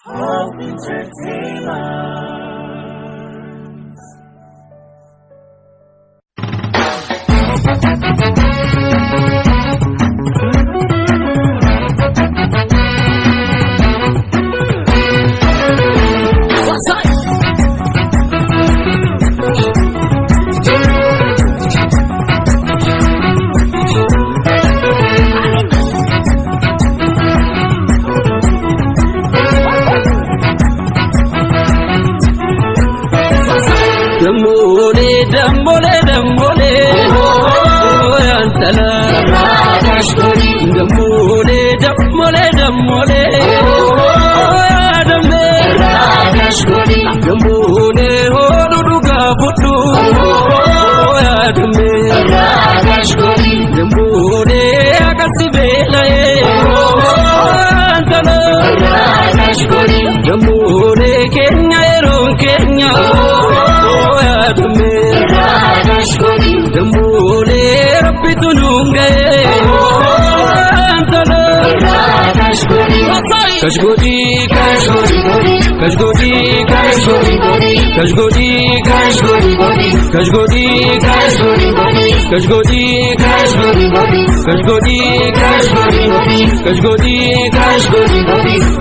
Hope Entertainment. Dammolee dammolee dammolee yaantala. Dammolee dammolee dammolee yaadamee. Dammolee hooluu dhugaa fudhu yaadamee. Dammolee akkasi beela'ee yaantala. Dammolee keenya yeroon keenya yaadamee. Dammolee rabbitu nuun ga'ee yaantala. Kashgoodii kashgoodii kashgoodii kashgoodii kashgoodii kashgoodii kashgoodii kashgoodii kashgoodii kashgoodii kashgoodii kashgoodii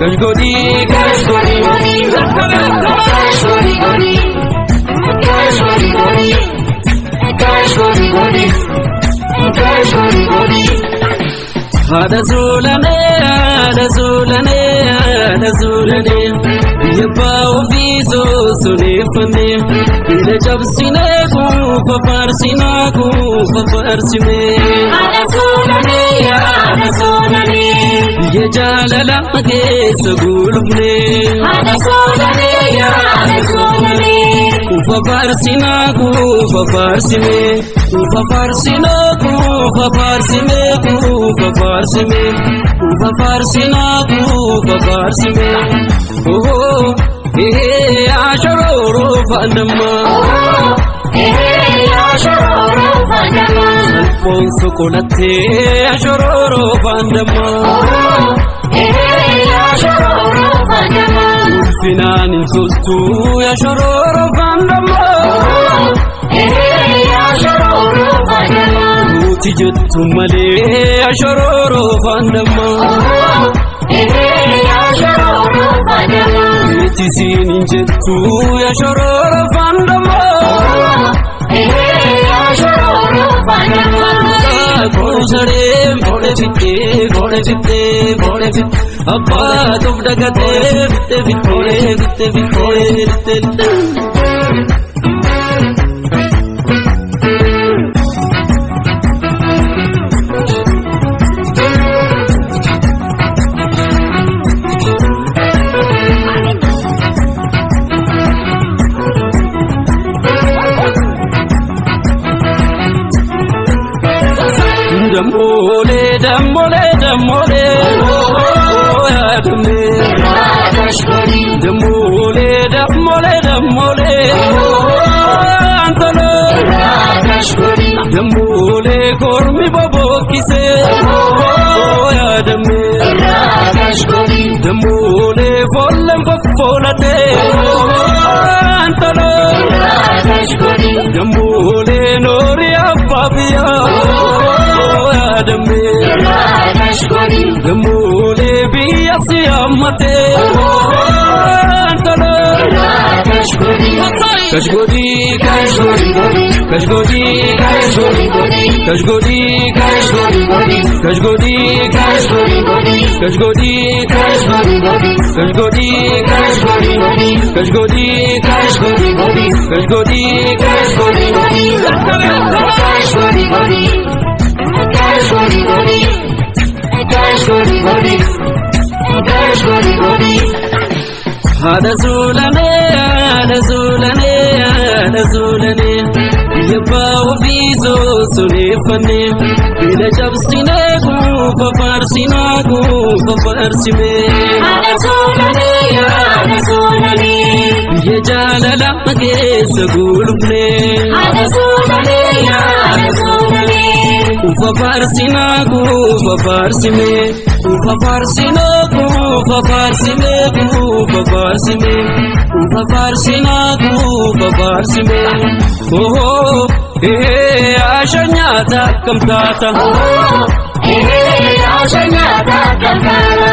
kashgoodii kashgoodii Haadha suulanee haadha suulanee haadha suulanee biyya abbaa ofii soosoleeffannee biyya cabsinee kuufa faarsinaa kuufa faarsinee. Haadha suulanee haadha suulanee Biyya jaalala keessa gulufnee. Haadha suulanee haadha suulanee Kuufa faarsinaa kuufa faarsinee kuufa faarsinaa kuufa faarsinee kuufa faarsinee kuufa faarsinaa kuufa faarsinee. Ohoo ehee ashorooroo faandammaa. Ehee ashorooroo faandammaa. Salphoon sokolattee ashorooroo faandammaa. Ehee ashorooroo faandammaa. Ulfinaan hin toltuu ashorooroo faandammaa. Ehee ashorooroo faandammaa. Nuti jettu malee ashorooroo faandammaa. Ehee ashorooroo faandammaa. Nuti siin hin jettu ashorooroo faandammaa. Ehee ashorooroo faandammaa. Koosaree foole fittee foole fittee foole fittee abbaa toof dagatee fittee fittee fittee fittee fittee. Dammolee dammolee dammolee yaadamee. Dammolee dammolee dammolee yaantala. Dammolee kormi bobokkisee yaadamee. Dammolee foolleen foffoolatee yaantala. Dammolee noorii abbaa biyyaa yaadamee. Dammolee biyya si'ammatee yaantala. Kashgoodii kashgoodii kashgoodii kashgoodii kashgoodii kashgoodii kashgoodii kashgoodii kashgoodii kashgoodii kashgoodii kashgoodii kashgoodii kashgoodii kashgoodii. Haadha suulanee haadha suulanee haadha suulanee biyya abbaa ofii soosoleeffannee biyya cabsinee kuufa faarsinaa kuufa faarsinee. Haadha suulanee haadha suulanee Biyya jaalala keessa gulufnee. Haadha suulanee haadha suulanee Kuufa faarsinaa kuufa faarsinee Quufa faarsinaa quufa faarsinee quufa faarsinee quufa faarsinaa quufa faarsinee. Ohoo ehee asha nyaata akkam taata.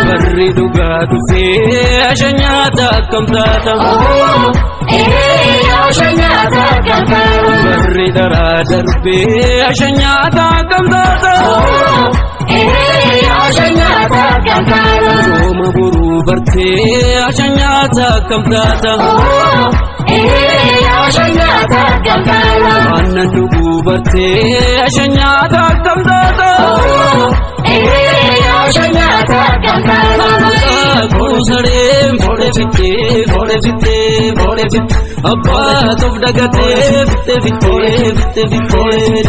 Barri dhugaa dhufee asha nyaata akkam taata. Barri daraa darbee asha nyaata akkam taata. Sooma boruu bartee asha nyaata akkam taata. Aannan dhuguu bartee asha nyaata akkam taata. Kuusareen foole fittee foole fittee foole fittee abbaa toof dagatee fittee fittee fittee fittee.